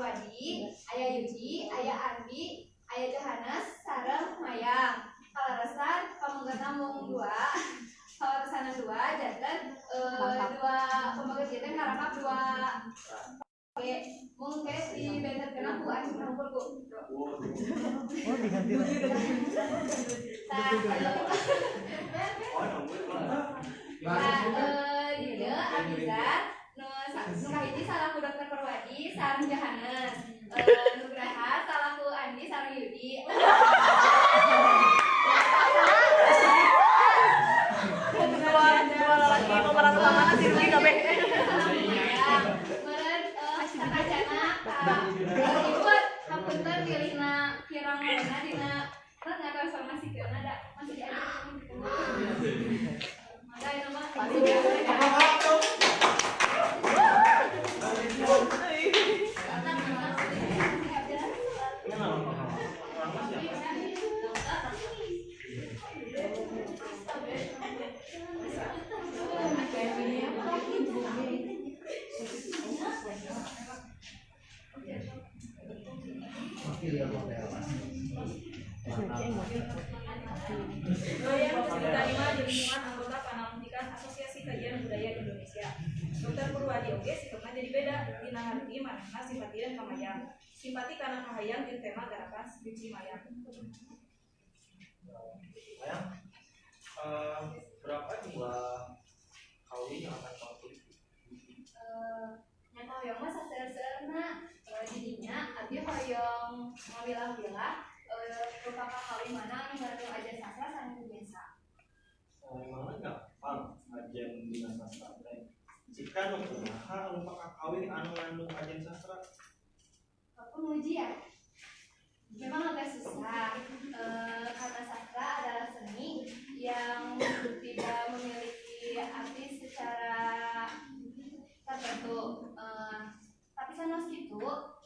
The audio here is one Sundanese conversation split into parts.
Purwadi, aya Yuji, aya Andi, aya Johannes, sareng Mayang. Kaleresan pamegetna mung dua, kaleresanna dua janten dua pameget ieu teh ngarangkap dua. Oke, mungkin dibentenkeun ku Andi hungkul ku. Oh, diganti lagi. Tah, nah, di dieu Abizar nu kahiji salaku Dokter Purwadi sareng Johannes. Nugraha salaku Andi sareng Yudi. Dua dua lelaki pemeran utama si Rugi kabeh. Meureun satacana ka ibu hapunten pilihna kirang warna dina teu ngatransformasikeunna da masih diajarkeun gitu. Mangga ieu mah masih biasa. Mayang geus diterima di lingkungan anggota Panalungtikan Asosiasi Kajian Budaya Indonesia. Dr. Purwadi oge sikapna jadi beda dina harti manehna simpatieun ka Mayang. Simpati kana kahayang jeung tema garapan skripsi Mayang. Mayang, berapa jumlah kawin yang akan kamu teliti? Nya hoyong mah saseur-seurna, didinya abdi hoyong ngawilah-wilah rupa kakawin mana anu ngandung ajen sastra sareng teu biasa. Emangnya gampang ajen dina sastra teh? Jika nu kumaha rupa kakawin anu ngandung ajen sastra? Aku nguji ya. Memang agak susah karena sastra adalah seni yang tidak memiliki arti secara tertentu. Tapi sanos kitu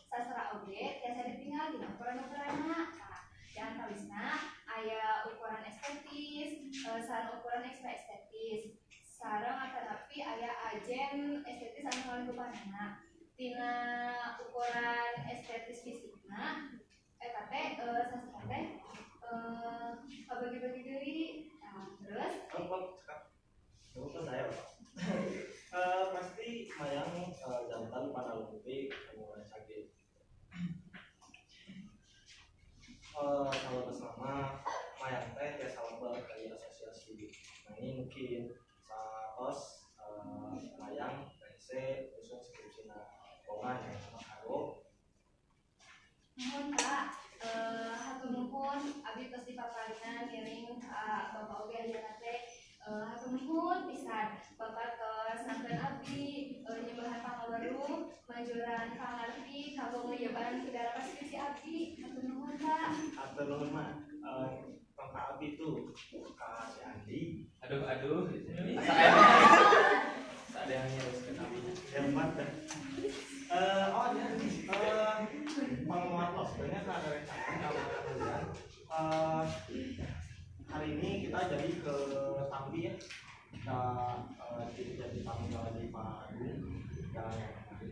sastra oge tiasa ditinggal dina ukuran-ukuranna. Nah, di antawisna aya ukuran estetis, sareng ukuran ekstra estetis. Sareng atanapi aya ajen estetis anu ngalingkupanana. Tina ukuran estetis fisikna eta teh sastra teh kabagi-bagi deui. Nah, terus Oh, oh, cekap. Tunggu saya, Pak. Pasti Mayang jantan panalungtik anu sakit. Kalau bersama Mayang teh tiasa lebet ka ieu asosiasi. Nah, ini mungkin satos Mayang rese nyusun skripsina bongan ya sama karo. Nuhun Kak, hatur nuhun abdi tos dipaparinan ngiring ka Bapak oge ayeuna teh. Hatur nuhun pisan Bapak tos nangkeun abdi nyembahan pangaweruh, manjuran pangarti kanggo ngeuyeban garapan skripsi abdi. Hatur nuhun Kak. Hatur nuhun mah tong ka abdi tuh ka si Andi. Aduh, aduh. Asa ada yang nyeruskeun abi. Hebat dah. Oh ya, pengumuman los sebenarnya ada rencana kalau kalian. Hari ini kita jadi ke Tambi ya. Kita jadi tamu lagi Pak Agung jalan yang kemarin.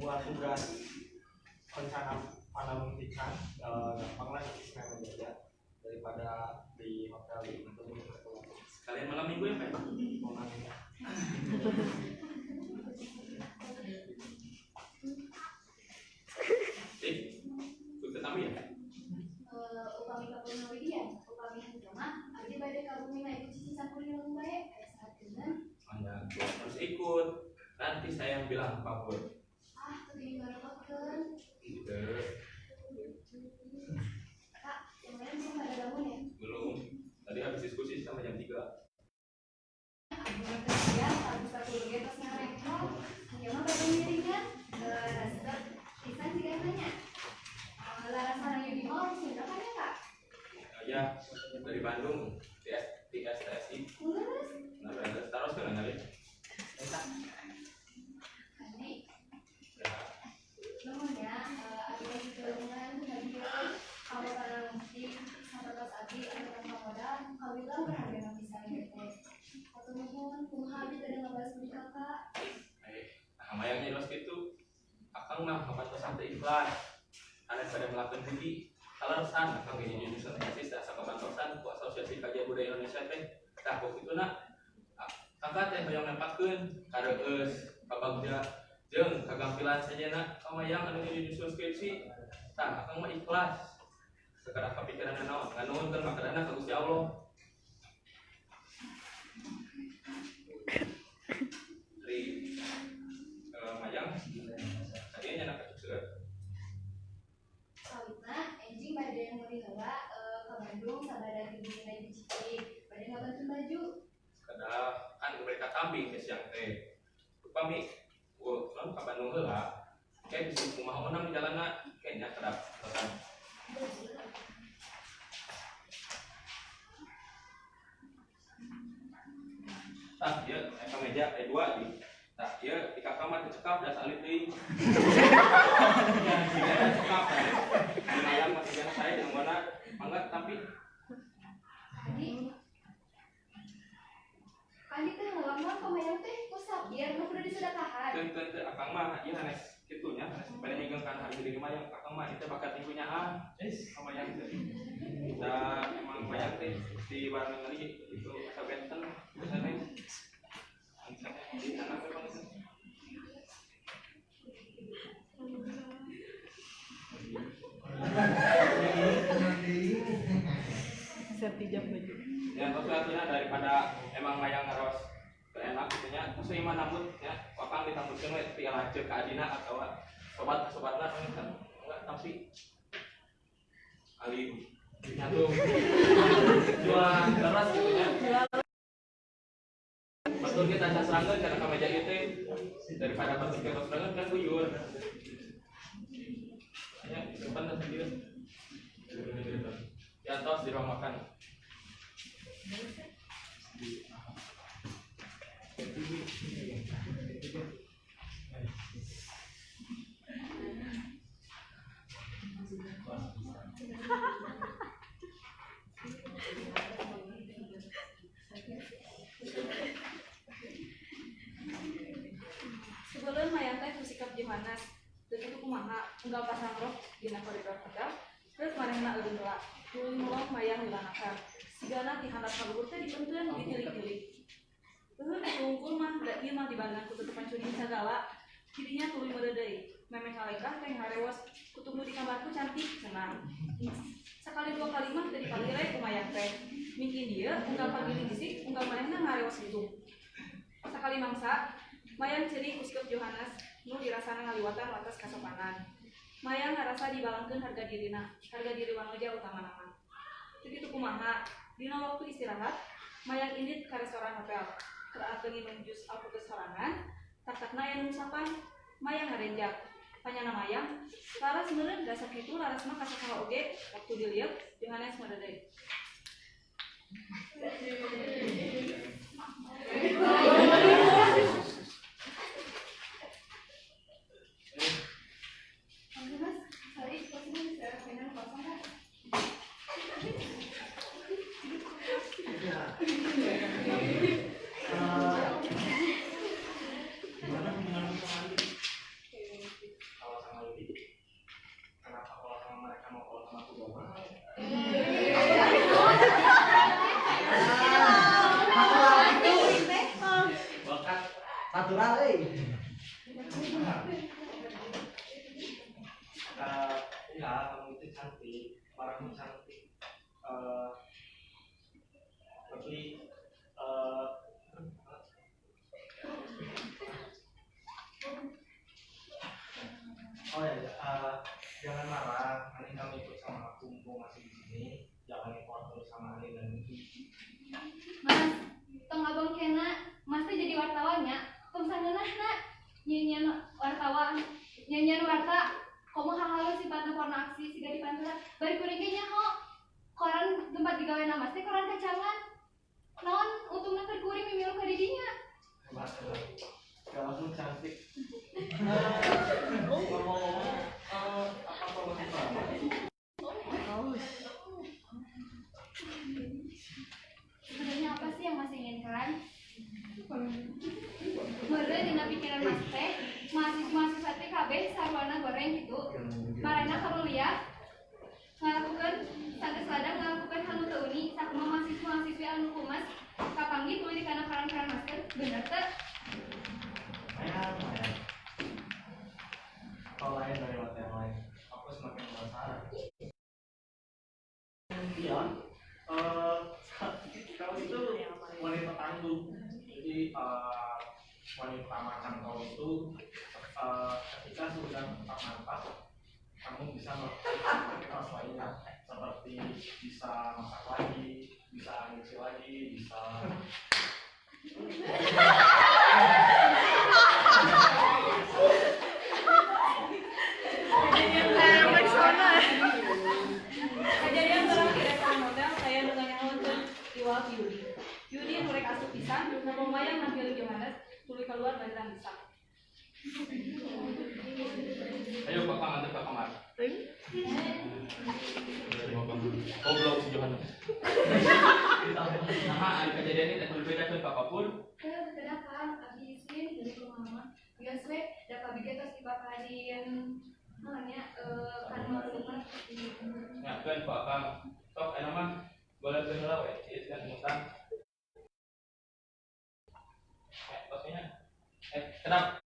Buat tugas rencana panalungtikan gampang lah nanti Senin aja daripada di hotel di itu. Sekalian malam minggu ya, Pak? Mau nanya. Eh, ikut ke Tambi ya? Upami ka Bumi Widya, upami henteu mah abdi bade ka bumi mah ikut cici sakuliah bae aya saatkeun. Mana harus ikut. Nanti saya yang bilang Pak Pur. Ah, teu geuning ngarepotkeun. Gitu. Kak, yang lain belum pada bangun ya? Belum. Tadi habis diskusi sama jam 3. Abdi mah teu siap, abdi sakuliah ge tos ngarekol. Ieu mah bade ngiringan. Resep pisan jigana nya. Laras sareng Yudi mah orang Sunda kan ya, Kak? Ya, dari Bandung, di di STSI. Leres. Nah, terus taruh sekarang kali. Andi, Ya. nuhun ya, abdi teh ditulungan hadir kanggo panalungtik sapertos abdi anu tanpa modal kawilang berharga pisan ieu teh. Hatur nuhun, kumaha abdi teu ngabales budi Kakak? Eh, nah, mayangnya jelas gitu. Akang Akang mah kapantosan teh ikhlas. Ane pada melakukan hiji kaleresan akang ge nyusun tesis asa kabantosan ku Asosiasi Kajian Budaya Indonesia teh. Tah kituna kakak teh hoyong nempakeun kareueus kabagja jeung kagampilan sajena ka Mayang anu nyusun skripsi. Tah akang mah ikhlas. Sekedar kepikiran naon nganuhunkeun makadana ka Gusti Allah. Dari Mayang tadi nya nak seueur. Sawitna enjing bade meuli heula ka Bandung sabada dibumi di Cicik. Bade ngabantu baju. Sekedar kan mereka kambing ke siang teh. Upami non ka Bandung heula kayak bisi kumaha onam di jalanna kayaknya kedap pesan. Tah ieu eta meja aya dua di. Tah ieu di kakak mah teu cekap da salib deui. Cekap. Mayang masih jana saya jeung mana mangga tampi. Adi. Adi teh ngomong ka Mayang teh ku sabiar nu kudu disedekahan. Teu teu akang mah ieu hanes kitu nya hanes bade nyegengkan harga diri Mayang akang mah ieu teh bakat tinggunya ah. Ka Mayang teh. Da emang Mayang teh di barang ningali itu asa benten sanes. Di sana teh pangeun. Sertijab baju. Ya terus artinya daripada emang Mayang ngaros enak gitu nya terus ieu mah nambut nya wakang ditambutkeun we ti lanceuk ka adina atawa sobat-sobatna kan enggak tapi alim nyatu jual terus gitu nya. Betul kita saserangeun kana ka meja ieu teh daripada batur kita saserangeun kan buyur. Ya simpan teh dieu. Ya tos di ruang makan. Sebelum Mayang teh sikap Johannes, teu kitu kumaha unggal pasang rok dina koridor hotel, terus manehna eureun heula. Tuluy melong Mayang dilanakan. Sigana ti handap ka luhur teh dipenteun ditilik-tilik. Eueuh tungkul mah da ieu mah dibandingan ku tutupan cuning sagala. Kidinya tuluy meureudeuy. Memeh ngalengkah teh ngarewos kutumu di kamarku cantik cenah. Sakali dua kali mah teu dipalire ku Mayang teh. Mingkin dieu unggal pagiling gisik unggal manehna ngarewos gitu. Sakali mangsa Mayang ceurik ku sikap Johannes nu dirasana ngaliwatan wates kasopanan. Mayang ngarasa dibalangkeun harga dirina, harga diri wanoja utamana mah. Teu kitu kumaha, dina waktu istirahat, Mayang indit ka restoran hotel. Keur akeun nginum jus alpuket sorangan, tak-takna aya nu ngusapan, Mayang ngarenjak. Panyana Mayang, laras meureun da sakitu laras mah ka sasaha oge, waktu dilieuk Johannes meureudeuy. Mas, sorry, posisinya bisa mainan kosong kan? Gimana hubunganmu sama Andi? Kalau sama Yudi, kenapa kalau sama mereka mau kalau sama aku gak mau? Bakat natural euy. Enggak, kamu itu cantik, barangmu cantik. Tapi oh ya, jangan marah. Nanti kamu ikut sama aku, mumpung masih di sini. Jangan ekor terus sama Ani dan Miki. Mas, tong abang kena, Mas teh jadi wartawannya, tong saneunahna nyanyian wartawan, nyanyian warta, komo hahalus sifatna porno aksi siga di pantura, bari kuring ge nyaho. Koran tempat digawena Mas teh koran kacangan. Naon untungna keur kuring mimilu ka didinya. Hebat, hebat. Kamu cantik. Ngomong-ngomong, apa kamu masih sama? Sebenarnya apa sih yang Mas inginkan? Meureun dina pikiran Mas teh, mahasiswa-mahasiswa teh kabeh sarwana Kajadian kitu. Marana karuliah ngalakukeun sageus ladang ngalakukeun hal nu teu uni, sakumaha mahasiswa-mahasiswi anu kumas kapanggih tuluy dikana karang-karang masker, bener teu? Mayang, mayang. Kau lain dari waktu yang lain. Aku semakin penasaran. Iya. Kau itu wanita tangguh. Jadi wanita macam kau itu ketika sudah mantap, kamu bisa melakukan aktivitas lainnya seperti bisa masak lagi, bisa nyuci lagi, bisa. Kejadian terang di restoran hotel, saya nu nganyahokeun iwal ti Yudi. Yudi nu rek asup pisan, ngomong mayang nampilin Johannes, tuluy keluar bari bisa. Ayo Pak Kang antar ke kamar. Goblok si Johannes. Nah, ari kejadian ini teh berbeda Pak Kapur. Teu, teu Kang, abi isin dari kumaha mah. Geus we, da kabeh ge tos dipaparin naon kan maklumat. Ya, kan Pak Kang. Sok enak mah boleh heula we, ieu kan ngutang. Tosnya. Kenapa?